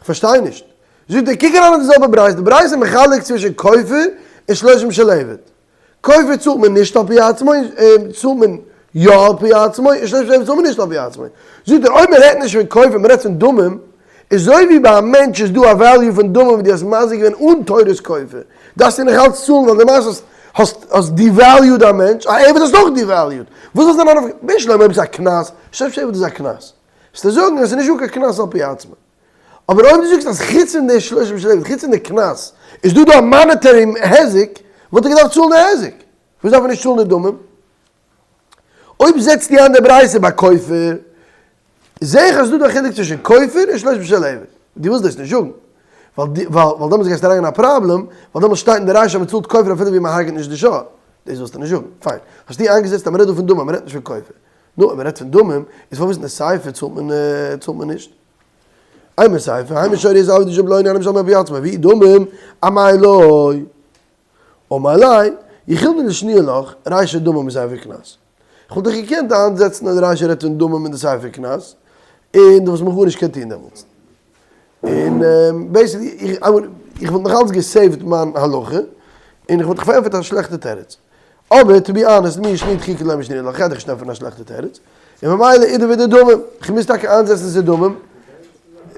כ'פארשטיי נישט. זאגט ער, קוק אריין אין די זעלבע ברייתא, די ברייתא איז מחלק צווישן כופר און שלושים של עבד. כופר צאלט מען נישט על פי עצמו, צאלט מען יא על פי עצמו, און שלושים של עבד צאלט מען נישט על פי עצמו. זאגט ער, אויב מען רעדט נישט פון כופר, מען רעדט פון דמים, איז אזוי ווי ביי א מענטש איז דא א value פון דמים וואס דו האסט מזיק געווען אן תורת כופר, דארפסטו נאך אלץ צאלן ווייל למעשה האסט האסט האסט devalued א מענטש, א עבד האסטו אויך devalued. וואס זאל זיין א נפקא מינה? אויב ס'איז א קנס, שלושים של עבד איז א קנס. וועסטו זאגן אז עס איז נישט דא קיין קנס על פי עצמו. אבער אויב דו זאגסט אז חוץ פון די שלושים של עבד, חוץ פון די קנס, איז דא דא א monetary היזק, וואלט ער געדארפט צאלן די היזק. פארוואס דארף ער נישט צאלן די דמים? אויב זעצטו איין די ברייתא ביי כופר, זע איך אז ס'איז דא דא א חילוק צווישן כופר און שלושים של עבד. דו ווילסט דאס נישט זאגן. ווייל ווייל דעמאלטס גייסטו אריין אין א פראבלעם, ווייל דעמאלטס שטייט אין די רישא אז מ'צאלט כופר אפילו ווי מ'הרג'עט נישט די שור. דאס ווילסטו נישט זאגן. פיין. האסטו איינגעזעצט אז מ'רעדט דא פון דמים, מ'רעדט נישט פון כופר. נו, אויב מ'רעדט פון דמים, איז פארוואס אין די סיפא צאלט מען צאלט מען נישט? אימא סיפא, המה שורו את עבדו של פלוני אינו משלם על פי עצמו, ואי דמים, אמאי לא? אמר ליה, יכילנא לשנויי לך, רישא דמים וסיפא קנס. כ'וואלט דיך געקענט איינזעצן אז די רישא רעדט פון דמים און די סיפא קנס, און דו וואלסט מיך גארנישט געקענט טון דעמאלטס. און basically, איך וואלט נאכאלץ גע save ט מיין הלכה, און איך וואלט דיך פארענטפערט א שלעכטע תירוץ. אבער to be honest, מיהו שני דחיקא לא משנינא לך, כ'גיי דיך נישט ענטפערן א שלעכטע תירוץ, און ממילא איז דא ווידער דמים, כ'מוז טאקע איינזעצן ס'איז דמים,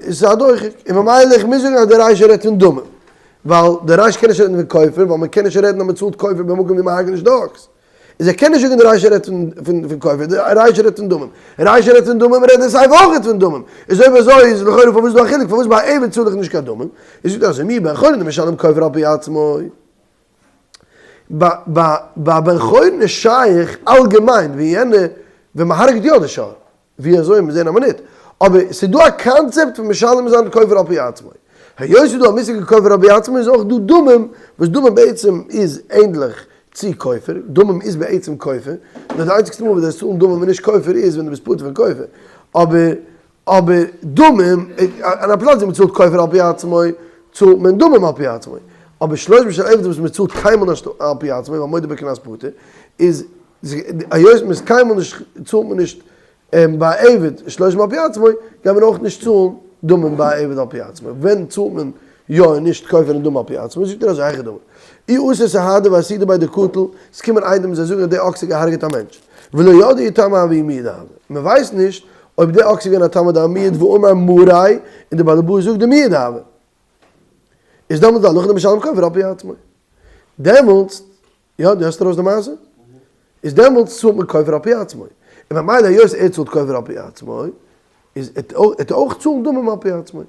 ס'איז א דוחק, און ממילא איך מוז זאגן אז דער רישא רעדט פון דמים, ווייל דער רישא קען נישט רעדן פון כופר, ווייל מ'קען נישט רעדן אז מ'צאלט כופר במקום ווי מ'הרג'ט נישט די אקס. איז ער קען נישט זאגן די רישא רעדט פון כופר, די רישא רעדט פון דמים, רישא רעדט פון דמים רעדט די סיפא אויך פון דמים, איז אויב אזוי איז לכאורה פארוואס איז דא א חילוק פארוואס ביי עבד צאל איך נישט קיין דמים, איז זאגט ער אזוי מיהו בן חורין דמשלם כופר על פי עצמו, ביי בן חורין איז שייך אלגעמיין ווי יענע ווען מ'הרג'ט יא די שור. ווי אזוי מיר זעהן א מינוט, אבער ס'איז דא א קאנצעפט פון משלם זיין כופר על פי עצמו. היות ס'איז דא א מושג פון כופר על פי עצמו איז אויך דא דמים, וואס דמים בעצם איז ענדליך צו כופר, דמים איז בעצם כופר, נאר די איינציגסטע מאל וואס דו וועסט צאלן דמים און נישט כופר איז ווען דו ביסט פטור פון כופר, אבער אבער דמים, אין א פלאץ ווי מ'צאלט כופר על פי עצמו, צאלט מען דמים על פי עצמו, אבער שלושים של עבד וואס מ'צאלט קיינמאל נישט על פי עצמו, ווייל מודה בקנס פטור, איז היות מען איז קיינמאל נישט צאלט מען נישט ביי א עבד שלושים על פי עצמו, גייט מען אויך נישט צאלן דמים ביי א עבד על פי עצמו, ווען צאלט מען יא און נישט כופר און דמים על פי עצמו, זאגט ער אזוי היכי דמי, אי אתו סהדי ואסהידו ביה דקטיל, עס קומען עדים זיי זאגן אז די אקס האט געהארגעט א מענטש, ולא ידעו אי תם הוה אי מועד הוה, מען ווייסט נישט אויב די אקס איז געווען א תם אדער א מועד, ואמר מריה, און די בעל הבית זאגט דמועד הוה, איז דעמאלטס די הלכה דמשלם כופר על פי עצמו, דעמאלטס יא, דו האסט ארויס די מעשה? איז דעמאלטס צאלט מען כופר על פי עצמו. און ממילא היות ער צאלט כופר על פי עצמו, איז ער אויך צאלן דמים על פי עצמו.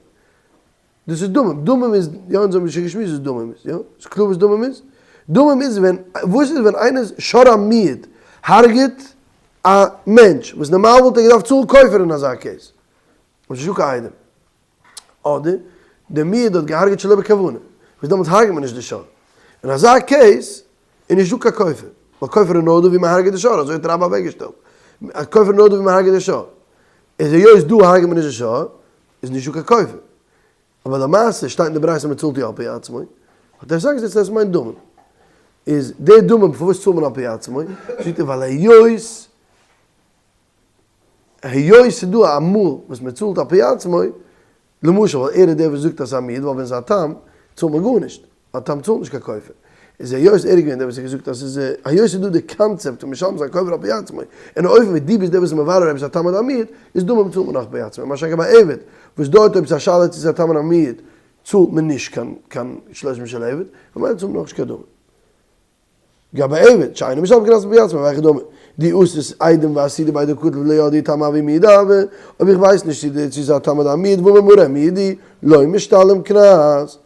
דאס איז דמים. דמים איז, יא אונז האבן שוין געשמועסט וואס דמים איז, יא? איז קלאר וואס דמים איז? דמים איז ווען, וואס איז ווען איינער שור המועד הרג'ט א מענטש, וואס נארמאל וואלט ער געדארפט צאלן כופר אין אזא case. וואס איז נישטא קיין עדים. אדער דער מועד האט געהארגעט שלא בכוונה, וואס דעמאלטס הרג'ט מען נישט די שור. אין אזא case איז נישט דא קיין כופר, ווייל כופר איז נאר דא ווי מען הרג'ט די שור, אזוי האט רבה אוועקגעשטעלט, אז כופר איז נאר דא ווי מען הרג'ט די שור. איז היות דא הרג'ט מען נישט די שור, איז נישט דא קיין כופר. אבער למעשה שטייט אין די ברייתא מען צאלט יא על פי עצמו, האט ער עס איינגעזעצט אז עס מיינט דמים. איז די דמים פארוואס צאלט מען על פי עצמו? זאגט ער ווייל היות היות ס'איז דא א מאל וואס מען צאלט על פי עצמו, למשל ווייל ער איז דער וואס זאגט אז ס'איז א מועד, ווייל ווען ס'איז א תם צאלט מען גארנישט, א תם צאלט נישט קיין כופר, איז היות ער איז געווען דער וואס האט געזאגט אז ס'איז, היות ס'איז דא די קאנצעפט פון משלם זיין כופר על פי עצמו, אין א אופן ווי דו ביסט דער וואס איז מברר אויב ס'איז א תם אדער א מועד, איז דמים צאלט מען אויך פי עצמו, מה שאין כן ביי עבד, וואס דארט אויב ס'איז א שאלה צו ס'איז א תם אדער א מועד, צאלט מען נישט קיין קיין שלשים של עבד, ממילא צאלט מען אויך נישט קיין דמים. גבי עבד, שאינו משלם קנס על פי עצמו, והיכי דמי, דאי אתו עדים ואסהידו ביה דקטיל ולא ידעי תם הוה אי מועד הוה, אויב איך ווייס נישט צו די צו ס'איז א תם אדער א מועד ואמר מריה מועד הוא, לא משתלם קנס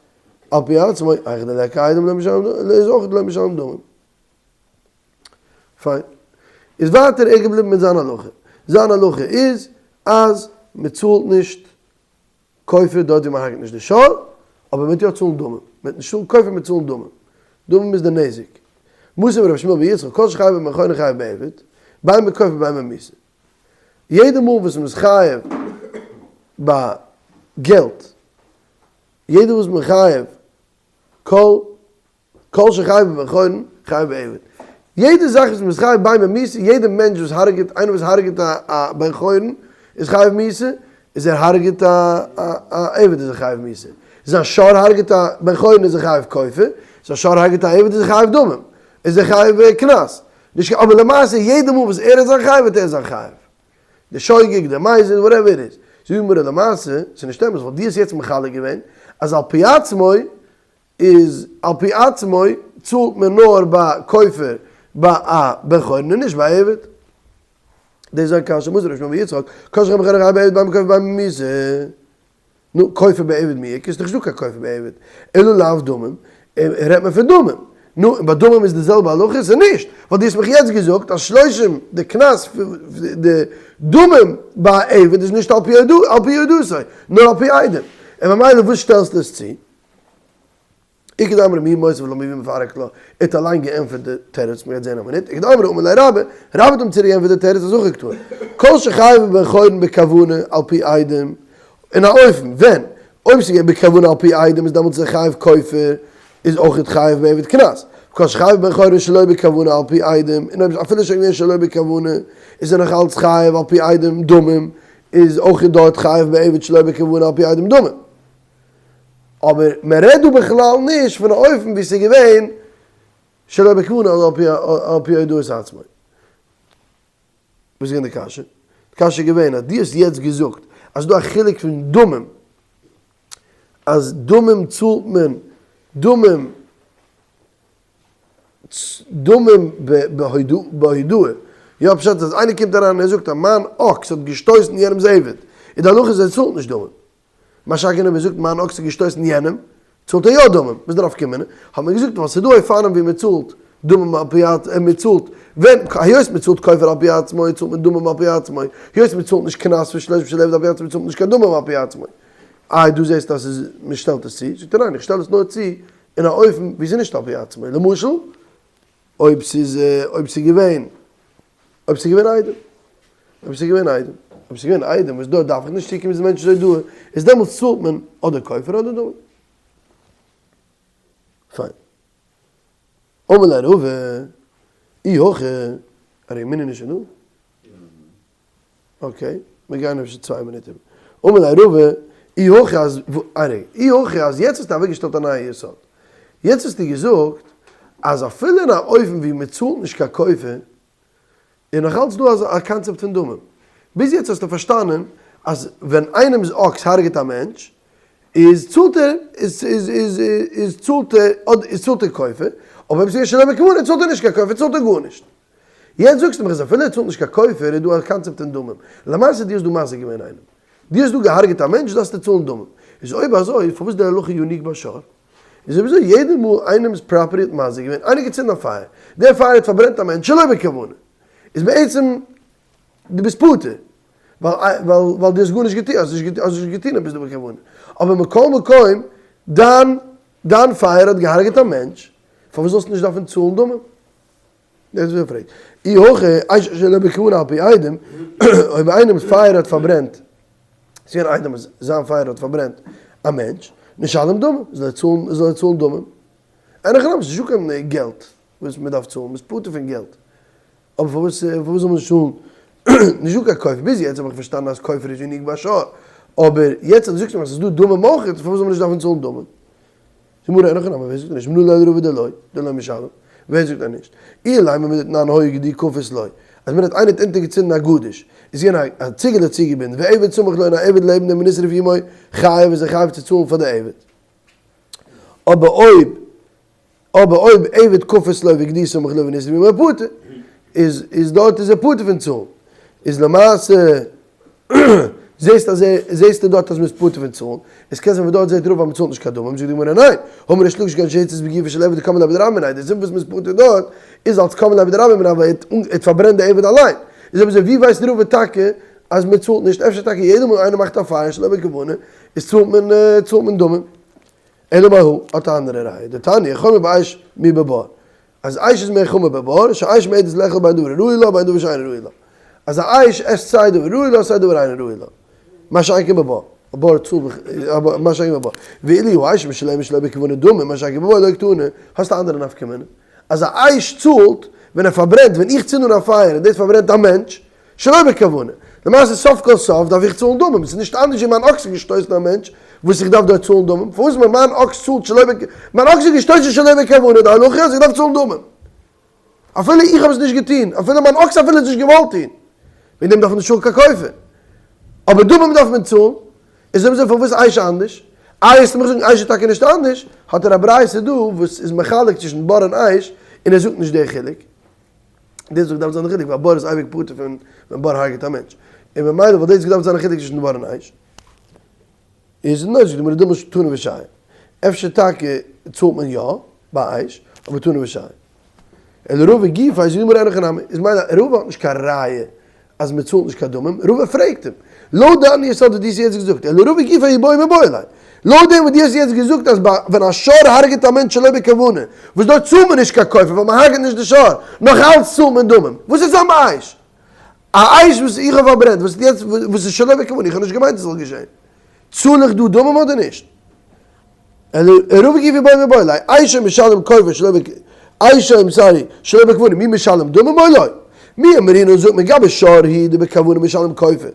על פי עצמו, היכא דליכא עדים לא משלם איז אויך לא משלם דמים. פיין. איז ווייטער ער געבליבן מיט זיין הלכה. זיין הלכה איז אז מ'צאלט נישט כופר דארט ווי מען הרג'ט נישט די שור, אבער מען וועט יא צאלן דמים, מען וועט נישט צאלן כופר מען צאלן דמים, דמים איז די נזק. מתיב רבי שמואל בר יצחק, כל שחייב בבן חורין חייב בעבד, בין בכופר בין במיתה. יעדע מאל וואס מען איז חייב ביי געלט. יעדער וואס מחייב כל כל שחייב בבן חורין חייב בעבד. יעדע זאך וואס מ'איז חייב ביי מיתה, יעדע מענטש וואס הרג'ט, איינער וואס הרג'ט א בן חורין איז חייב מיתה, איז ער הרג'ט א עבד איז ער חייב מיתה. זיין שור הרג'ט א בן חורין איז ער חייב כופר, זיין שור הרג'ט א עבד איז ער חייב דמים, איז ער חייב קנס. נישט אבער למעשה יעדע מאל וואס ער איז זיין חייב וועט ער זיין חייב. די שוגג, די מזיד, whatever it is. זאגט די גמרא למעשה, ס'איז נישט אמת, ווייל דו האסט יעצט מחלק געווען אז על פי עצמו איז על פי עצמו צאלט מען נאר ביי כופר ביי א בן חורין און נישט ביי עבד. דאס איז א קשיא, מתיב רב שמואל בר יצחק, כל שחייב בן חורין חייב בעבד בין בכופר בין במיתה. נו, כופר בעבד מי איכא? ס'איז דאך נישטא קיין כופר בעבד. אלא לאו דמים, רעדט מען פון דמים. נו, און ביי דמים איז די זעלבע הלכה? ס'איז נישט, ווייל דו האסט מיך יעצט געזאגט אז שלושים, די קנס די דמים ביי א עבד איז נישט על פי הודאתו, נאר על פי עדים. און ממילא וואס שטעלסטו עס צו? איכא דאמרי מי מותיב לה מי מפרק לה, ער האט אליין געענטפערט די תירוץ, מ'גייט זעהן א מינוט, איכא דאמרי אמר ליה רבה, רבה האט אים צוריק געענטפערט די תירוץ אז הכי קתני, כל שחייב בבן חורין בכוונה על פי עדים, אין א אופן ווען אויב ס'איז געווען בכוונה על פי עדים איז דעמאלטס איז ער חייב כופר, איז אויך חייב בעבד קנס, כל שחייב בבן חורין שלא בכוונה על פי עדים, און אויב אפילו שוין געווען שלא בכוונה איז ער נאך אלץ חייב על פי עדים דמים, איז אויך דארט חייב בעבד שלא בכוונה על פי עדים דמים. אבער מען רעדט דא בכלל נישט פון א אופן ווי ס'איז געווען שלא בכוונה אדער על פי הודאת עצמו. וואס איז געווען די קשיא? די קשיא איז געווען אז דו האסט יעצט געזאגט אז ס'איז דא א חילוק פון דמים, אז דמים צאלט מען דמים דמים בהודאה, יא פשט אז איינער קומט אריין און ער זאגט אז מיין אקס האט געשטויסן יענעמ'ס עבד, איז די הלכה אז ער צאלט נישט דמים. משא כ אויב ער זאגט מיין אקס האט געשטויסן יענעם, צאלט ער יא דמים, וואס איז די נפקא מינה? האט מען געזאגט ווייל ס'איז דא אופנים ווי מען צאלט דמים על פי עצמו, מען צאלט ווען, היות מען צאלט כופר על פי עצמו צאלט מען דמים על פי עצמו, היות מען צאלט נישט קנס פון שלש של עבד על פי עצמו צאלט מען נישט קיין דמים על פי עצמו. איי דו זעסט אז ס'איז מען שטעלט עס צו? זאגט ער ניין איך שטעל עס נאר צו אין א אופן ווי ס'איז נישט על פי עצמו, למשל אויב ס'איז אויב ס'איז געווען אויב ס'איז געווען עדים, אויב ס'איז געווען עדים, אויב ס'איז געווען עדים וואס דארט דארף איך נישט צוקומען צו מענטש'ס הודאה, איז דעמאלטס צאלט מען אדער כופר אדער דמים. פיין. אמר ליה רבא, אי הכי, הרי מנין איז שוין דא? okay, מיר גייען אפשר צוויי מינוט איבער. אמר ליה רבא, אי הכי אז, איין רגע, אי הכי אז יעצט האסטו אוועקגעשטעלט א נייע יסוד. יעצט האסטו געזאגט אז אפילו אין א אופן ווי מען צאלט נישט קיין כופר, איז נאך אלץ דא אזא קאנצעפט פון דמים. ביז יעצט האסטו פארשטאנען אז ווען איינעמ'ס אקס הרג'עט א מענטש, איז צאלט ער, איז איז איז איז צאלט ער, אדער איז צאלט ער כופר, אבער אויב ס'איז שלא בכוונה צאלט ער נישט קיין כופר, צאלט ער גארנישט. יעצט זאגסטו מיך אז אפילו ער צאלט נישט קיין כופר איז דא א קאנצעפט פון דמים. למעשה דו האסט דא מזיק געווען איינעם. דו האסט דא געהארגעט א מענטש דארפסטו צאלן דמים. איז אויב אזוי פארוואס די הלכה unique ביי שור? איז אויב אזוי יעדע מאל איינעמס property האט מזיק געווען, איינער געצינדן א פייער, דער פייער האט פארברענט א מענטש שלא בכוונה, איז בעצם דו ביסט פטור, ווייל ווייל דו האסט גארנישט געטון, האסט נישט געטון עפעס דא בכוונה. אבער מכל מקום דיין דיין פייער האט געהארגעט א מענטש, פארוואס זאלסטו נישט דארפן צאלן דמים? דאס איז וואס ער פרעגט. אי הכי, אש שלא בכוונה על פי עדים, אויב איינעמס פייער האט פארברענט, ס'איז געווען עדים אז זיין פייער האט פארברענט א מענטש, נשלם דמים, זאל ער צאלן, זאל ער צאלן דמים. אין הכי נמי, ס'איז נישטא קיין געלט וואס מען דארף צאלן, מ'איז פטור פון געלט. אבער פארוואס פארוואס זאל מען נישט צאלן? נישטא קיין כופר, ביז יעצט האב איך פארשטאנען אז כופר איז unique ביי שור, אבער יעצט אז דו זאגסט מיר אז ס'איז דא דמים אויך, פארוואס זאל מען נישט דארפן צאלן דמים? גמרא אין הכי נמי ווער זאגט נישט מנא ליה לרבא דלא דלא משלם ווער זאגט אז נישט אילימא מדתנן היה גדי כפות לו אז מען האט איינער האט אונטערגעצינדן א גדיש איז געווען א ציגעלע צוגעבינדן ועבד סמוך לו און א עבד לעבן דעם ונשרף עמו חייב איז ער חייב צו צאלן פאר די עבד אבער אויב אבער אויב עבד כפות לו וגדי סמוך לו ונשרף עמו פטור איז איז דארט איז ער פטור פון צאלן איז למעשה זעסט אז ער, זעסטו דארט אז מ'איז פטור פון צאלן, עס קען זיין פון דארט זעט רבא אז מ'צאלט נישט קיין דמים, זאגט די גמרא ניין, האמר ריש לקיש כגון שהצית בגופו של עבד דקם ליה בדרבה מיניה, די סיבה וואס מ'איז פטור דארט איז אלס קם ליה בדרבה מיניה ווייל ער האט פארברענט די עבד אליין, איז אויב אזוי ווי ווייסט רבא טאקע אז מ'צאלט נישט, אפשר טאקע יעדע מאל איינער מאכט א פייער שלא בכוונה איז צאלט מען צאלט מען דמים. אלא מאי הוא האט א אנדערע ראיה, דתניא חמור באש מבבור, אז אש איז מער חמור בבור, שאש מעידת לאכול בין דבר הראוי לה ובין דבר שאינו ראוי לה. אז א אש עסט סיי דבר ראוי לה סיי דבר אינו ראוי לה. מה שאין כן בבור. א בור צאלט מה שאין כן ביי בור. ואילו האש משלמת שלא בכוונה דמים, מה שאין כן בבור לא קתני, האסט א אנדערע נפקא מינה. אז א אש צאלט ווען ער פארברענט, ווען איך צינד אן א פייער און דאס פארברענט א מענטש, שלא בכוונה. למעשה סוף כל סוף דארף איך צאלן דמים, ס'איז נישט אנדערש ווי מיין אקס האט געשטויסן א מענטש וואס איך דארף דארט צאלן דמים, פארוואס ווען מיין אקס צאלט שלא בכ מיין אקס האט געשטויסן שלא בכוונה, די הלכה איז איך דארף צאלן דמים. אפילו איך האב עס נישט געטון, אפילו מיין אקס אפילו האט עס נישט געוואלט טון, וועגן דעם דארף מען נישט צאלן קיין כופר. אבער דמים דארף מען צאלן, איז אויב אזוי פארוואס אש אנדערש? איי וועסטו מיך זאגן אש איז טאקע נישט אנדערש, האט ער א ברייתא דא וואס איז מחלק צווישן בור און אש, און ער זאגט נישט די חילוק. דאס וואלט געדארפט זיין די חילוק, ווייל בור איז אייביג פטור פון ווען בור הרג'ט א מענטש, און ממילא וואלט דאס געדארפט זיין א חילוק צווישן בור און אש. איז נאר זאגט די גמרא דילמא תנא ושייר, אפשר טאקע צאלט מען יא ביי אש, אבער תנא ושייר. אלא רבא גופיה זאגט די גמרא אין הכי נמי, איז מילא רבא האט נישט קיין ראיה אז מען צאלט נישט קיין דמים, רבא פרעגט אים, לויט דיין יסוד וואס דו האסט יעצט געזאגט, אלא רבא גופיה איבעי מיבעי ליה, לויט דעם וואס דו האסט יעצט געזאגט אז ביי ווען א שור הרג'ט א מענטש שלא בכוונה, וואס דארט צאלט מען נישט קיין כופר ווייל מען הרג'ט נישט די שור, נאך אלץ צאלט מען דמים, וואס איז זיין אש? א אש וואס איך האב פארברענט, וואס יעצט וואס איז שלא בכוונה, איך האב נישט געמיינט עס זאל געשען, צאל איך דא דמים אדער נישט? אלא רבא גופיה איבעי מיבעי ליה, אשו משלם כופר שלא בכ אשו I'm sorry, שלא בכוונה, מי משלם דמים או לא? מי אמרינן זאגט מען גבי שור הוא דבכוונה משלם כופר,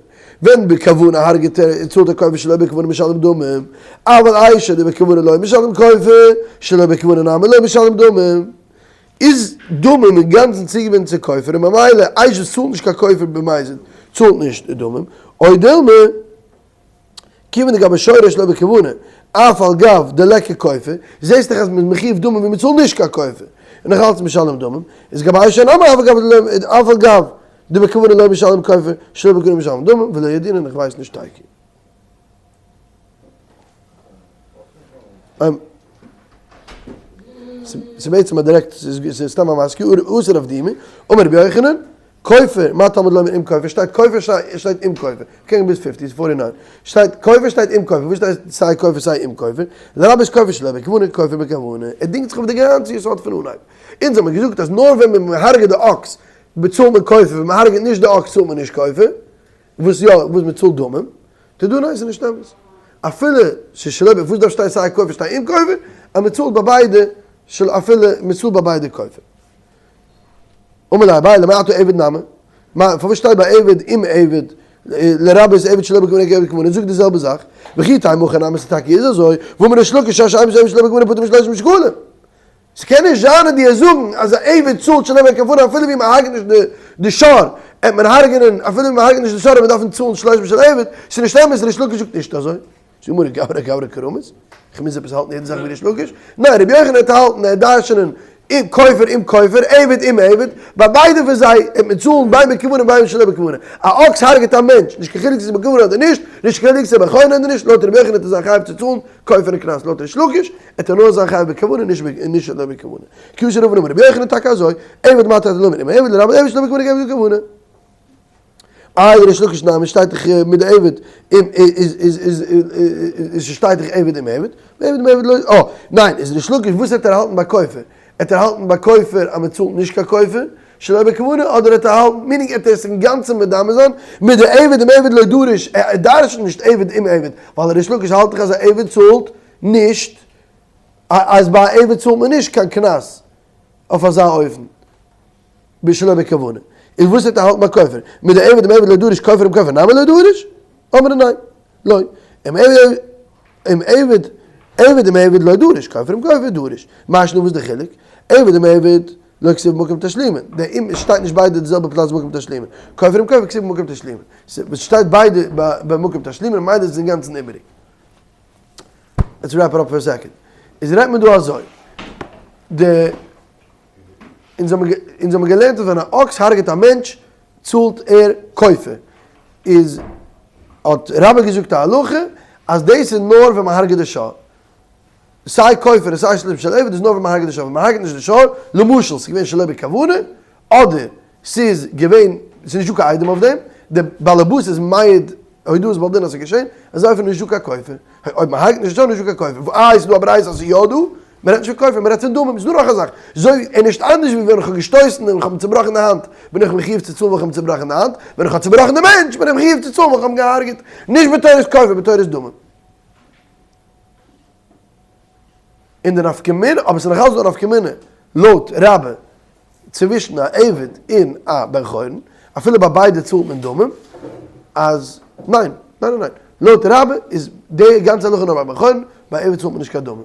ווען בכוונה הרג'ט ער צאלט ער כופר שלא בכוונה משלם דמים, אבל אשו דבכוונה לא משלם כופר, שלא בכוונה נמי לא משלם דמים. איז דמים אינגאנצן צוגעבינדן צו כופר און ממילא אש וואס צאלט נישט קיין כופר במזיד צאלט נישט דמים, או דילמא כיוון דגבי שור שלא בכוונה, אף על גב דליכא כופר, זעסט דאך אז מ'איז מחיוב דמים ווי מ'צאלט נישט קיין כופר, און נאך אלץ משלם דמים, איז גבי אשו נמי אף על גב דבכוונה לא משלם כופר, שלא בכוונה משלם דמים, ולא ידעינן איך ווייס נישט תיקו. ס'איז בעצם א דירעקט, ס'איז סתם א משכיל, אסור אויף דימוי, אמר רבי יוחנן, כופר, מה תלמוד לומר עם כופר, שטייט כופר שטייט עם כופר, קען ביז fifty, ס'איז forty nine, שטייט כופר שטייט עם כופר, וואס שטייט סיי כופר סיי עם כופר, לרבות כופר שלא בכוונה, כופר בכוונה, ער דינגט זיך אויף די גאנצע יסוד פון אנהייב, אונז האמיר געזאגט אז נאר ווען מ'הרג'עט די אקס באצאלט מען כופר, ווען מ'הרג'עט נישט די אקס צאלט מען נישט כופר, וואס יא, וואס מ'צאלט דמים, תדעו ניין ס'איז נישט אמת. אפילו ס'איז שלא ב, וואס דארף שטיין סיי כופר שטיין עם כופר, אז מ'צאלט ביי ביידע, של אפילו מ'צאלט ביי ביידע כופר. אמר ליה אביי למאי אטו עבד נמי, מה, פארוואס שטייט ביי עבד עם עבד, לרבות עבד שלא בכוונה כעבד בכוונה, זאג די זעלבע זאך, וכי תימא הכי נמי ס'טאקע איז אזוי, והאמר ריש לקיש שור שאינו עבד שלא בכוונה פטור משלושים שקלים. ס'קען נישט זיין אז דו וועסט זאגן אז א עבד צאלט שלא בכוונה אפילו ווי מ'הרג'ט נישט די שור, עט מען הרג'נען אפילו ווי מ'הרג'ט נישט די שור עט מען דארפן צאלן שלושים של עבד, ס'איז נישט אמת ריש לקיש זאגט נישט אזוי. זאגט די גמרא גברא אגברא קרמית? כ'מוז עפעס האלטן יעדע זאך ווי ריש לקיש? ניין רבי יוחנן האט האלטן ער דרש'נען כופר עם כופר, עבד עם עבד, ביי ביידע פון זיי עט מען צאלן בין בכוונה בין שלא בכוונה. א אקס הרג'ט א מענטש, נישט קיין חילוק צו ס'איז בכוונה אדער נישט, נישט קיין חילוק צו ס'איז בכונה אדער נישט, לויט רבי יוחנן עט ער זיין חייב צו צאלן כופר און קנס לויט ריש לקיש, עט ער נאר זיין חייב בכוונה נישט נישט שלא בכוונה. כי אתא רבין אמר רבי יוחנן טאקע אזוי, עבד מה תלמוד לומר עם עבד לרבות עבד שלא בכוונה כעבד בכוונה. איי ריש לקיש נמי שטייט דאך מיט די עבד עם איז איז איז איז שטייט דאך עבד עם עבד, עבד עם עבד לא אה ניין איז ריש לקיש וואס עט ער האלטן ביי כופר? עט ער האלטן ביי כופר אז מען צאלט נישט קיין כופר שלא בכוונה אדער עט ער האלטן meaning עט ער עס אינגאנצן מדמה זיין מיט די עבד עם עבד לא דריש ער דרש'נט נישט עבד עם עבד ווייל ריש לקיש האלט דאך אז א עבד צאלט נישט אז ביי א עבד צאלט מען נישט קיין קנס אויף אזא אופן בשלא בכוונה איז וואס עט ער האלטן ביי כופר מיט די עבד עם עבד לא דריש כופר עם כופר נמי לא דריש אמרי ניין לא עם עבד עם עבד, עבד עם עבד לא דריש, כופר עם כופר דריש. מאי שנא וואס די חילוק? עבד עם עבד לא כתיב במקום תשלומין, די עם שטייט נישט ביידע די זעלבע פלאץ במקום תשלומין, כופר עם כופר כתיב במקום תשלומין. ס'שטייט ביידע במקום תשלומין ממילא איז עס אינגאנצן איבעריג. Let's wrap it up for a second. איז רעדט מען דא אזוי. די אונז האבן געלערנט אז ווען א אקס הרג'ט א מענטש צאלט ער כופר. איז האט רבה געזאגט א הלכה אז דאס איז נאר ווען מ'הרג'ט די שור. סיי כופר און סיי שלשים של עבד איז נאר ווען מ'הרג'ט די שור. ווען מ'הרג'ט נישט די שור, למשל ס'איז געווען שלא בכוונה, אדער ס'איז געווען, ס'איז נישטא קיין עדים אויף דעם, די בעלעבאס איז מעיד הודאת בעל דין אז ס'איז געשען, אזוי אופן איז נישטא קיין כופר. אויב מ'הרג'ט נישט די שור איז נישטא קיין כופר. איי ס'איז דא א ברייתא אז ס'איז יא דא? מען רעדט נישט פון כופר, מען רעדט פון דמים, ס'איז דא נאך א זאך, אזוי איז נישט אנדערש ווי ווען איך האב געשטויסן און איך האב אים צובראכן די האנט, בין איך מחיוב צו צאלן ווייל איך האב אים צובראכן די האנט, ווען איך האב צובראכן די מענטש בין איך מחיוב צו צאלן ווייל איך האב אים געהארגעט, נישט בתורת כופר, בתורת דמים. און די נפקא מינה, אבער ס'איז נאך אלץ דא א נפקא מינה לויט רבה צווישן א עבד און א בן חורין, אפילו ביי ביידע צאלט מען דמים, אז ניין, ניין ניין ניין, לויט רבה איז די גאנצע הלכה נאר ביי בן חורין, ביי עבד צאלט מען נישט קיין דמים.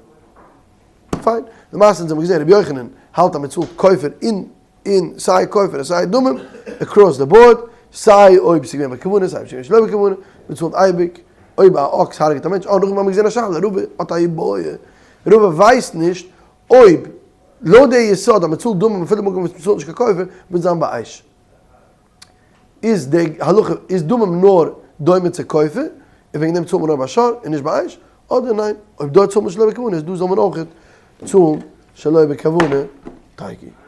פיין, למעשה אונז האבן געזען רבי יוחנן האלט אז מען צאלט כופר און און סיי כופר און סיי דמים across the board, סיי אויב ס'איז געווען בכוונה סיי אויב ס'איז געווען שלא בכוונה, מען צאלט אייביג, אויב א אקס הרג'ט א מענטש, אה נאכדעם האבן מיר געזען א שאלה, רבא האט א איבעיא, רבא ווייסט נישט אויב לויט די יסוד אז מען צאלט דמים אפילו במקום וואס מען צאלט נישט קיין כופר, מוז זיין באש. איז די הלכה איז דמים נאר דומה צו כופר און וועגן דעם צאלט מען נאר ביי שור און נישט ביי אש, אדער ניין אויב דארט צאלט מען שלא בכוונה איז דא זאל מען אויך צאלן שלא בכוונה, תיקו.